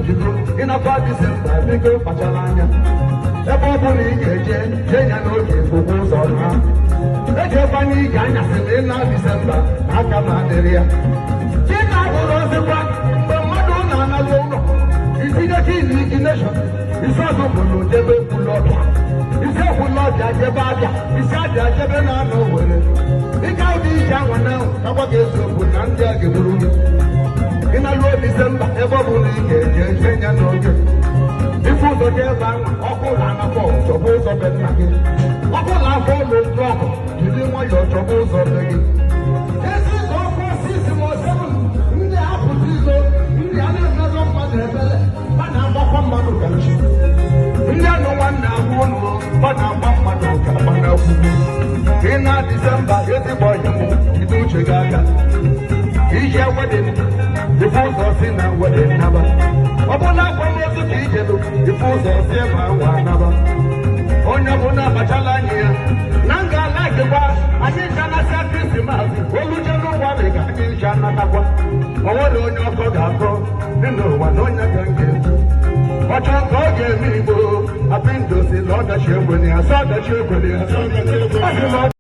Chenjigo. Ịnakwa Disemba, biko kpachara anya. Ebe ọ bụla ị ga-eje, jee ya n'oge, bụkwa ụzọ ha ejekwana ije anyasị na ịna Disemba na aka ma adịrị ya. Chika bụrụ ọzịkwa mgbe mmadụ na-analụ ụlọ itinye key ignition, isi ọzọ bụrụ jebe Ekwulọbịa, isi Ekwulọbịa jebe Abịa, isi Abịa jebe na anụ Were ịga. Ụdị ije anwa na agwa gị eziokwu na ndị a ga-egburu gị. Ịnaluo Disemba, ebe ọ bụla ị ga-eje, eje ya n'oge. Ife ụzọ dị ebe ahụ, ọkụ ụlọ anakpọ, chọba ụzọ be nna gị. Ọkụ ụlọ afọ ụlọ blọkụ, jiri nwayọọ chọba ụzọ be gị. Ezi ụzọ ọkụ 6 ma 7, ndị apụta ilo, ndị a na-emezọ mmadụ ebele, a na-agbakwa mmadụ ka nchi. Ndị anụ nwanne agwa ụlọ, ọ na-agba mmadụ ka gbanakwugwu. Ị na Disemba, ezigbo ọhịa m, jide uche gị aka. Ije wedding, ife ụzọ si na wedding naba. Ọ bụla akwamozu ka ijelu, ife ụzọ si ebe ahụ anaba. Onye ọbụla akpachala anya ya na nga alakịkwa. Anyị chanasịa Krismas oluje n'ụwa dị ka anyị ncha natakwa. O nwere onye ọkọ ga-akọ dị n'ụwa na onye ga nke ekwu ọchọ ka ọ ga-eme. Igbo apindosi na ọdachi ekwene ya sọ, ọdachi ekwene ya. Ọ sị na